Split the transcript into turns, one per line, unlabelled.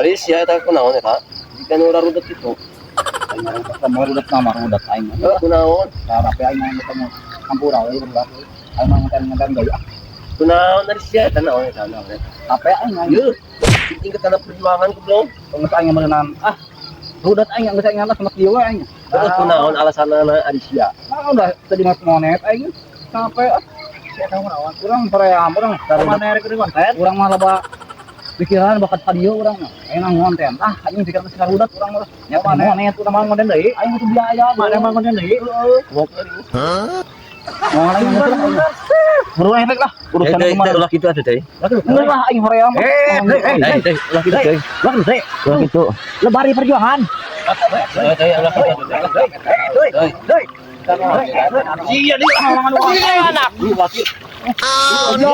Alicia eta kunaon eta? Jika nu rarudet kitu.
Aing marudat marudat na marudat aing.
Kunaon?
Sarape aing mah ketemu hampura we berulah. Aing mah ngonten-ngonten gaya.
Kunaon Alicia eta naon eta naon eta?
Capek aing aing.
Yeuh. Penting ke tanah perjuangan goblok.
Geus aing meureunan ah. Rudat aing geus aing ngalas sama kieu we aing.
Terus kunaon alasanana Alicia?
Nah, udah tadi mas monet aing. Capek ah. Urang hoream urang.
Mana rek konten?
Urang mah loba pikiran bakat ka dieu urang mah. Aing mah ngonten. Ah, anjing pikiran geus rudat urang mah. Nya monet urang mah ngonten deui. Aing butuh biaya.
Mana mah konten deui?
Mau aing ngonten lah. Buruan efek lah. Urusan
Eh,
kemana?
teh, ulah kitu atuh teh.
Enggak lah aing hoream.
Eh, eh, eh,
Eh, teh, ulah kitu teh.
Ulah kitu teh.
Ulah kitu.
Lebari perjuangan.
Eh, teh, ulah kitu atuh teh.
Deui.
Teh.
Iya dia anak.
Lu wakil.
Oh no.